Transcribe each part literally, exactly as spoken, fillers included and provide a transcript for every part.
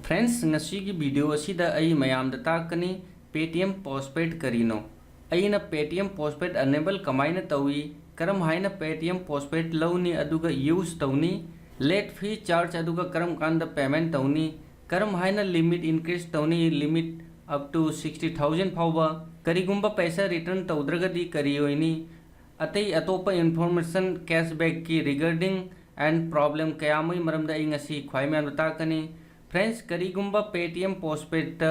Friends, ꯉꯁꯤꯒꯤ video ꯑꯁꯤꯗ ꯑꯩ ꯃꯌꯥꯝꯗ ꯇꯥꯛꯀꯅꯤ Paytm Postpaid ꯀꯔꯤꯅꯣ, ꯑꯩꯅ Paytm Postpaid enable ꯀꯃꯥꯏꯅ ꯇꯧꯏ, ꯀꯔꯝ ꯍꯥꯏꯅ Paytm Postpaid ꯂꯧꯅꯤ ꯑꯗꯨꯒ use ꯇꯧꯅꯤ, late fee charge ꯑꯗꯨꯒ ꯀꯔꯝ ꯀꯥꯟꯗ payment ꯇꯧꯅꯤ, ꯀꯔꯝ ꯍꯥꯏꯅ limit increase ꯇꯧꯅꯤ, limit up to sixty thousand ꯐꯥꯎꯕ, ꯀꯔꯤꯒꯨꯝꯕ ꯄꯩꯁꯥ return ꯇꯧꯗ꯭ꯔꯒꯗꯤ ꯀꯔꯤ ꯑꯣꯏꯅꯤ, ꯑꯇꯩ ꯑꯇꯣꯞꯄ information cashbackꯀꯤ regarding and problem ꯀꯌꯥ ꯑꯃꯒꯤ ꯃꯔꯝꯗ ꯑꯩ ꯉꯁꯤ ꯈ꯭ꯋꯥꯏ ꯃꯌꯥꯝꯗ ꯇꯥꯛꯀꯅꯤ꯫ Friends, ꯀꯔꯤꯒꯨꯝꯕ Paytm Postpaidꯇ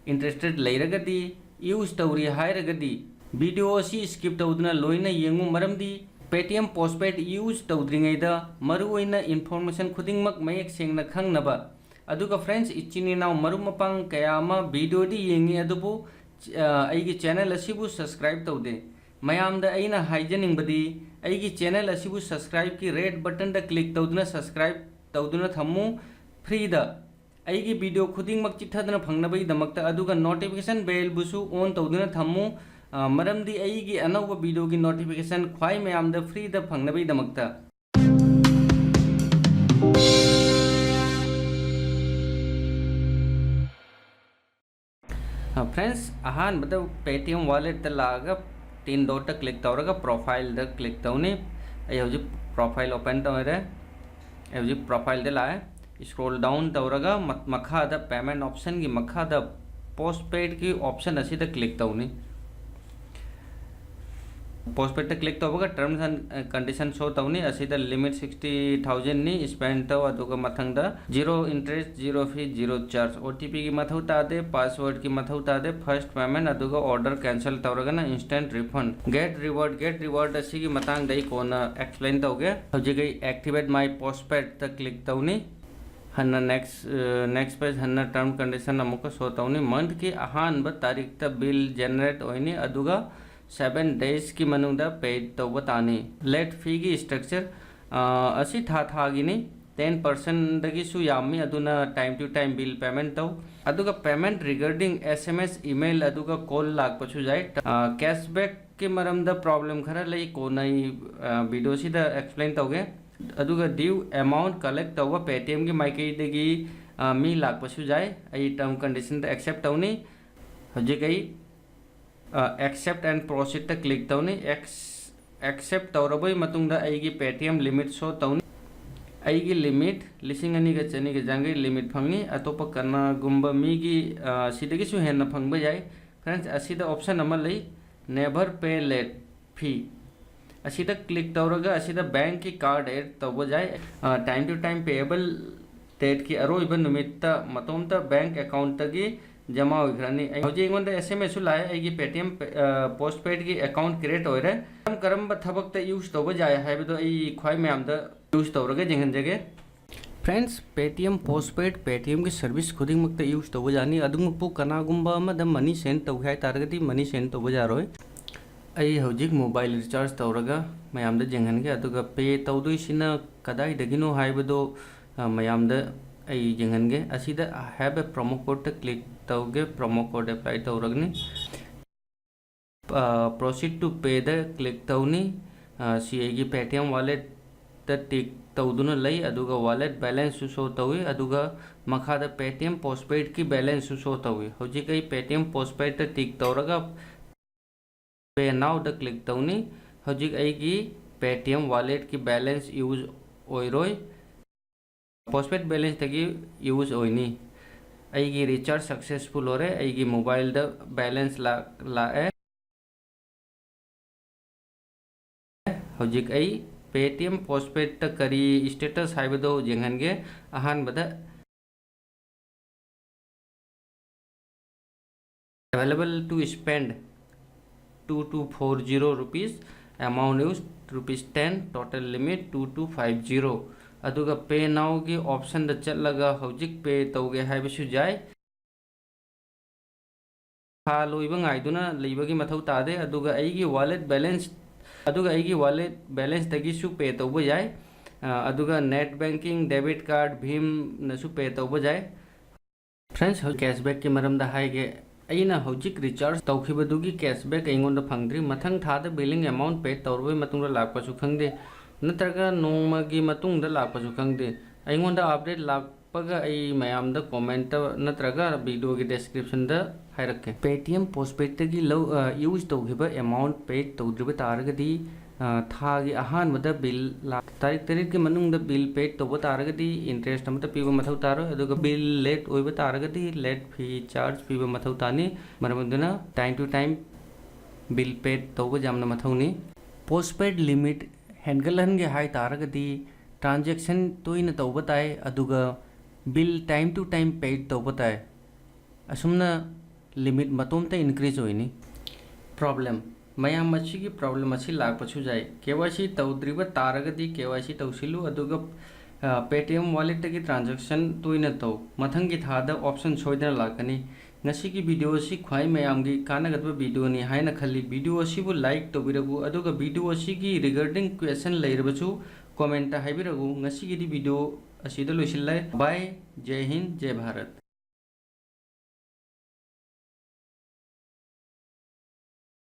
interested ꯂꯩꯔꯒꯗꯤ, use ꯇꯧꯔꯤ ꯍꯥꯏꯔꯒꯗꯤ, video ꯑꯁꯤ skip ꯇꯧꯗꯨꯅ ꯂꯣꯏꯅ ꯌꯦꯡꯉꯨ, ꯃꯔꯝꯗꯤ Paytm Postpaid use ꯇꯧꯗ꯭ꯔꯤꯉꯩꯗ ꯃꯔꯨꯑꯣꯏꯅ information ꯈꯨꯗꯤꯡꯃꯛ ꯃꯌꯦꯛ ꯁꯦꯡꯅ ꯈꯪꯅꯕ꯫ ꯑꯗꯨꯒ friends, ꯏꯆꯤꯟ ꯏꯅꯥꯎ ꯃꯔꯨꯞ ꯃꯄꯥꯡ ꯀꯌꯥ ꯑꯃ videoꯗꯤ ꯌꯦꯡꯉꯤ, ꯑꯗꯨꯕꯨ, ꯑ, ꯑꯩꯒꯤ channel ꯑꯁꯤꯕꯨ subscribe ꯇꯧꯗꯦ꯫ ꯃꯌꯥꯝꯗ ꯑꯩꯅ ꯍꯥꯏꯖꯅꯤꯡꯕꯗꯤ, ꯑꯩꯒꯤ channel ꯑꯁꯤꯕꯨ subscribeꯀꯤ red buttonꯗ click ꯇꯧꯗꯨꯅ subscribe ꯇꯧꯗꯨꯅ ꯊꯝꯃꯨ꯫ Freeꯗ ꯑꯩꯒꯤ video ꯈꯨꯗꯤꯡꯃꯛ ꯆꯤꯠꯊꯗꯅ ꯐꯪꯅꯕꯒꯤꯗꯃꯛꯇ, ꯑꯗꯨꯒ notification bellꯕꯨꯁꯨ on ꯇꯧꯗꯨꯅ ꯊꯝꯃꯨ, ꯑ, ꯃꯔꯝꯗꯤ ꯑꯩꯒꯤ ꯑꯅꯧꯕ videoꯒꯤ notification ꯈ꯭ꯋꯥꯏ ꯃꯌꯥꯝꯗ freeꯗ ꯐꯪꯅꯕꯒꯤꯗꯃꯛꯇ꯫ ꯑ, friends, ꯑꯍꯥꯟꯕꯗ Paytm walletꯇ ꯂꯥꯛꯑꯒ three dotꯇ click ꯇꯧꯔꯒ profileꯗ click ꯇꯧꯅꯤ꯫ ꯑꯩ ꯍꯧꯖꯤꯛ profile open ꯇꯧꯔꯦ꯫ ꯑꯩ ꯍꯧꯖꯤꯛ profileꯗ ꯂꯥꯛꯑꯦ꯫ Scroll down ꯇꯧꯔꯒ ꯃ-, ꯃꯈꯥꯗ payment optionꯒꯤ ꯃꯈꯥꯗ postpaidꯀꯤ option ꯑꯁꯤꯗ click ꯇꯧꯅꯤ꯫ Postpaidꯇ click ꯇꯧꯕꯒ terms and condition show ꯇꯧꯅꯤ꯫ ꯑꯁꯤꯗ limit sixty thousandꯅꯤ, spend ꯇꯧ, ꯑꯗꯨꯒ ꯃꯊꯪꯗ zero interest, zero fee, zero charge, OTPꯒꯤ ꯃꯊꯧ ꯇꯥꯗꯦ, passwordꯀꯤ ꯃꯊꯧ ꯇꯥꯗꯦ, first payment, ꯑꯗꯨꯒ order cancel ꯇꯧꯔꯒꯅ instant refund꯫ Get reward, get reward ꯑꯁꯤꯒꯤ ꯃꯇꯥꯡꯗ ꯑꯩ ꯀꯣꯟꯅ explain ꯇꯧꯒꯦ꯫ ꯍꯧꯖꯤꯛ ꯑꯩ activate my postpaidꯇ click ꯇꯧꯅꯤ꯫ ꯍꯟꯅ next, ꯑ, next page ꯍꯟꯅ term condition ꯑꯃꯨꯛꯀ show ꯇꯧꯅꯤ꯫ Monthꯀꯤ ꯑꯍꯥꯟꯕ ꯇꯥꯔꯤꯛꯇ bill generate ꯑꯣꯏꯅꯤ, ꯑꯗꯨꯒ seven daysꯀꯤ ꯃꯅꯨꯡꯗ pay ꯇꯧꯕ ꯇꯥꯅꯤ꯫ Late feeꯒꯤ structure, ꯑ, ꯑꯁꯤ ꯊꯥ ꯊꯥꯒꯤꯅꯤ꯫ Ten percentꯗꯒꯤꯁꯨ ꯌꯥꯝꯃꯤ, ꯑꯗꯨꯅ time to time bill payment ꯇꯧ꯫ ꯑꯗꯨꯒ payment regarding SMS, email, ꯑꯗꯨꯒ call ꯂꯥꯛꯄꯁꯨ ꯌꯥꯏ꯫ ꯑ, cashbackꯀꯤ ꯃꯔꯝꯗ problem ꯈꯔ ꯂꯩ, ꯀꯣꯟꯅ ꯑꯩ, ꯑ, videoꯁꯤꯗ explain ꯇꯧꯒꯦ꯫ ꯑꯗꯨꯒ due amount collect ꯇꯧꯕ Paytmꯒꯤ ꯃꯥꯏꯀꯩꯗꯒꯤ, ꯑ, ꯃꯤ ꯂꯥꯛꯄꯁꯨ ꯌꯥꯏ꯫ ꯑꯩ term conditionꯗ accept ꯇꯧꯅꯤ꯫ ꯍꯧꯖꯤꯛ ꯑꯩ, ꯑ, accept and proceedꯇ click ꯇꯧꯅꯤ꯫ Ex-, accept ꯇꯧꯔꯕꯒꯤ ꯃꯇꯨꯡꯗ ꯑꯩꯒꯤ Paytm limit show ꯇꯧꯅꯤ꯫ ꯑꯩꯒꯤ limit ꯂꯤꯁꯤꯡ ꯑꯅꯤꯒ ꯆꯅꯤꯒ ꯆꯥꯡꯒꯤ limit ꯐꯪꯉꯤ꯫ ꯑꯇꯣꯞꯄ ꯀꯅꯥꯒꯨꯝꯕ ꯃꯤꯒꯤ, ꯑ, ꯁꯤꯗꯒꯤꯁꯨ ꯍꯦꯟꯅ ꯐꯪꯕ ꯌꯥꯏ꯫ Friends, ꯑꯁꯤꯗ option ꯑꯃ ꯂꯩ, never pay late fee꯫ ꯑꯁꯤꯗ click ꯇꯧꯔꯒ ꯑꯁꯤꯗ bankꯀꯤ card add ꯇꯧꯕ ꯌꯥꯏ꯫ ꯑ, time to time payable dateꯀꯤ ꯑꯔꯣꯏꯕ ꯅꯨꯃꯤꯠꯇ ꯃꯇꯣꯝꯇ bank accountꯇꯒꯤ ꯖꯃꯥ ꯑꯣꯏꯈ꯭ꯔꯅꯤ꯫ ꯑꯩ ꯍꯧꯖꯤꯛ ꯑꯩꯉꯣꯟꯗ SMSꯁꯨ ꯂꯥꯛꯑꯦ ꯑꯩꯒꯤ Paytm, ꯑ, postpaidꯀꯤ account create ꯑꯣꯏꯔꯦ꯫ ꯀꯔꯝ ꯀꯔꯝꯕ ꯊꯕꯛꯇ use ꯇꯧꯕ ꯌꯥꯏ ꯍꯥꯏꯕꯗꯣ ꯑꯩ ꯈ꯭ꯋꯥꯏ ꯃꯌꯥꯝꯗ use ꯇꯧꯔꯒ ꯌꯦꯡꯍꯟꯖꯒꯦ꯫ Friends, Paytm postpaid, Paytmꯒꯤ service ꯈꯨꯗꯤꯡꯃꯛꯇ use ꯇꯧꯕ ꯌꯥꯅꯤ꯫ ꯑꯗꯨꯃꯛꯄꯨ ꯀꯅꯥꯒꯨꯝꯕ ꯑꯃꯗ money send ꯇꯧꯒꯦ ꯍꯥꯏ ꯇꯥꯔꯒꯗꯤ money send ꯇꯧꯕ ꯌꯥꯔꯣꯏ꯫ ꯑꯩ ꯍꯧꯖꯤꯛ mobile recharge ꯇꯧꯔꯒ ꯃꯌꯥꯝꯗ ꯌꯦꯡꯍꯟꯒꯦ꯫ ꯑꯗꯨꯒ pay ꯇꯧꯗꯣꯏꯁꯤꯅ ꯀꯗꯥꯏꯗꯒꯤꯅꯣ ꯍꯥꯏꯕꯗꯣ, ꯑ, ꯃꯌꯥꯝꯗ ꯑꯩ ꯌꯦꯡꯍꯟꯒꯦ꯫ ꯑꯁꯤꯗ have a promo codeꯇ click ꯇꯧꯒꯦ, promo code apply ꯇꯧꯔꯒꯅꯤ꯫ ꯑ, proceed to payꯗ click ꯇꯧꯅꯤ꯫ ꯑ, ꯁꯤ ꯑꯩꯒꯤ Paytm walletꯇ tick ꯇꯧꯗꯨꯅ ꯂꯩ, ꯑꯗꯨꯒ wallet balanceꯁꯨ show ꯇꯧꯏ, ꯑꯗꯨꯒ ꯃꯈꯥꯗ Paytm postpaidꯀꯤ balanceꯁꯨ show ꯇꯧꯏ꯫ ꯍꯧꯖꯤꯛ ꯑꯩ Paytm postpaidꯇ tick ꯇꯧꯔꯒ Pay nowꯗ click ꯇꯧꯅꯤ꯫ ꯍꯧꯖꯤꯛ ꯑꯩꯒꯤ Paytm walletꯀꯤ balance use ꯑꯣꯏꯔꯣꯏ꯫ Postpaid balanceꯇꯒꯤ use ꯑꯣꯏꯅꯤ꯫ ꯑꯩꯒꯤ recharge successful ꯑꯣꯏꯔꯦ꯫ ꯑꯩꯒꯤ mobileꯗ balance ꯂꯥꯛ-, ꯂꯥꯛꯑꯦ꯫ ꯍꯧꯖꯤꯛ ꯑꯩ Paytm postpaidꯇ ꯀꯔꯤ status ꯍꯥꯏꯕꯗꯣ ꯌꯦꯡꯍꯟꯒꯦ꯫ ꯑꯍꯥꯟꯕꯗ available to spend two two four zero rupees, amount used rupees ten, total limit two two five zero꯫ ꯑꯗꯨꯒ Pay nowꯒꯤ optionꯗ ꯆꯠꯂꯒ ꯍꯧꯖꯤꯛ pay ꯇꯧꯒꯦ ꯍꯥꯏꯕꯁꯨ ꯌꯥꯏ꯫ ꯊꯥ ꯂꯣꯏꯕ ꯉꯥꯏꯗꯨꯅ ꯂꯩꯕꯒꯤ ꯃꯊꯧ ꯇꯥꯗꯦ꯫ ꯑꯗꯨꯒ ꯑꯩꯒꯤ wallet balance, ꯑꯗꯨꯒ ꯑꯩꯒꯤ wallet balanceꯇꯒꯤꯁꯨ pay ꯇꯧꯕ ꯌꯥꯏ꯫ ꯑ, ꯑꯗꯨꯒ net banking, debit card, ꯚꯤꯝꯅꯁꯨ pay ꯇꯧꯕ ꯌꯥꯏ꯫ Friends, ꯍꯧꯖꯤꯛ cashbackꯀꯤ ꯃꯔꯝꯗ ꯍꯥꯏꯒꯦ꯫ ꯑꯩꯅ ꯍꯧꯖꯤꯛ recharge ꯇꯧꯈꯤꯕꯗꯨꯒꯤ cashback ꯑꯩꯉꯣꯟꯗ ꯐꯪꯗ꯭ꯔꯤ꯫ ꯃꯊꯪ ꯊꯥꯗ billing amount pay ꯇꯧꯔꯕꯩ ꯃꯇꯨꯡꯗ ꯂꯥꯛꯄꯁꯨ ꯈꯪꯗꯦ꯫ ꯅꯠꯇ꯭ꯔꯒ ꯅꯣꯡꯃꯒꯤ ꯃꯇꯨꯡꯗ ꯂꯥꯛꯄꯁꯨ ꯈꯪꯗꯦ꯫ ꯑꯩꯉꯣꯟꯗ ꯑꯞꯗꯦꯠ ꯂꯥꯛꯄꯒ ꯑꯩ ꯃꯌꯥꯝꯗ ꯀꯣꯃꯦꯟꯇ ꯅꯠꯇ꯭ꯔꯒ ꯚꯤꯗꯤꯑꯣꯒꯤ ꯗꯦꯁꯀ꯭ꯔꯤꯞꯁꯟꯗ ꯍꯥꯏꯔꯛꯀꯦ꯫ Paytm ꯄꯣꯁꯄꯦꯗꯇꯒꯤ ꯂꯧ ꯌꯨꯁ ꯇꯧꯈꯤꯕ ꯑꯦꯃꯥꯎꯟ ꯄꯦꯗ ꯇꯧꯗ꯭ꯔꯤꯕ ꯇꯥꯔꯒꯗꯤ, ꯊꯥꯒꯤ ꯑꯍꯥꯟꯕꯗ ꯕꯤꯜ ꯂꯥꯛ ꯇꯥꯔꯤꯛ ꯇꯔꯦꯠꯀꯤ ꯃꯅꯨꯡꯗ ꯕꯤꯜ ꯄꯦꯗ ꯇꯧꯕ ꯇꯥꯔꯒꯗꯤ ꯏꯟꯇꯔꯦꯁ ꯑꯃꯠꯇ ꯄꯤꯕ ꯃꯊꯧ ꯇꯥꯔꯣꯏ꯫ ꯑꯗꯨꯒ ꯕꯤꯜ ꯂꯦꯠ ꯑꯣꯏꯕ ꯇꯥꯔꯒꯗꯤ ꯂꯦꯠ ꯐꯤ ꯆꯥꯔꯖ ꯄꯤꯕ ꯃꯊꯧ ꯇꯥꯅꯤ꯫ ꯃꯔꯝ ꯑꯗꯨꯅ ꯇꯥꯏꯝ ꯇꯨ ꯇꯥꯏꯝ ꯕꯤꯜ ꯄꯦꯗ ꯇꯧꯕ ꯌꯥꯝꯅ ꯃꯊꯧꯅꯤ꯫ ꯄꯣꯁꯄꯦꯗ ꯂꯤꯃꯤꯠ ꯍꯦꯟꯒꯠꯍꯟꯒꯦ ꯍꯥꯏ ꯇꯥꯔꯒꯗꯤ ꯇ꯭ꯔꯥꯟꯖꯦꯛꯁꯟ ꯇꯣꯏꯅ ꯇꯧꯕ ꯇꯥꯏ, ꯑꯗꯨꯒ ꯕꯤꯜ ꯇꯥꯏꯝ ꯇꯨ ꯇꯥꯏꯝ ꯄꯦꯗ ꯇꯧꯕ ꯇꯥꯏ꯫ ꯑꯁꯨꯝꯅ ꯂꯤꯃꯤꯠ ꯃꯇꯣꯝꯇ ꯏꯟꯀ꯭ꯔꯤꯖ ꯑꯣꯏꯅꯤ꯫ ꯄ꯭ꯔꯣꯕ꯭ꯂꯦꯝ, ꯃꯌꯥꯝ ꯑꯁꯤꯒꯤ ꯄ꯭ꯔꯣꯕ꯭ꯂꯦꯝ ꯑꯁꯤ ꯂꯥꯛꯄꯁꯨ ꯌꯥꯏ꯫ ꯀꯦ ꯋꯥꯏ ꯁꯤ ꯇꯧꯗ꯭ꯔꯤꯕ ꯇꯥꯔꯒꯗꯤ ꯀꯦ ꯋꯥꯏ ꯁꯤ ꯇꯧꯁꯤꯜꯂꯨ, ꯑꯗꯨꯒ Paytm ꯋꯥꯂꯦꯠꯇꯒꯤ ꯇ꯭ꯔꯥꯟꯖꯦꯛꯁꯟ ꯇꯣꯏꯅ ꯇꯧ꯫ ꯃꯊꯪꯒꯤ ꯊꯥꯗ ꯑꯣꯞꯁꯟ ꯁꯣꯏꯗꯅ ꯂꯥꯛꯀꯅꯤ꯫ ꯉꯁꯤꯒꯤ ꯚꯤꯗꯤꯑꯣ ꯑꯁꯤ ꯈ꯭ꯋꯥꯏ ꯃꯌꯥꯝꯒꯤ ꯀꯥꯟꯅꯒꯗꯕ ꯚꯤꯗꯤꯑꯣꯅꯤ ꯍꯥꯏꯅ ꯈꯜꯂꯤ꯫ ꯚꯤꯗꯤꯑꯣ ꯑꯁꯤꯕꯨ ꯂꯥꯏꯛ ꯇꯧꯕꯤꯔꯛꯎ, ꯑꯗꯨꯒ ꯚꯤꯗꯤꯑꯣ ꯑꯁꯤꯒꯤ ꯔꯤꯒꯥꯔꯗꯤꯡ ꯀ꯭ꯋꯦꯁꯟ ꯂꯩꯔꯕꯁꯨ ꯀꯣꯃꯦꯟꯇ ꯍꯥꯏꯕꯤꯔꯛꯎ꯫ ꯉꯁꯤꯒꯤꯗꯤ ꯚꯤꯗꯤꯑꯣ ꯑꯁꯤꯗ ꯂꯣꯏꯁꯤꯜꯂꯦ꯫ ꯕꯥꯏ꯫ ꯖꯦ ꯍꯤꯟ, ꯖꯦ ꯚꯥꯔꯠ꯫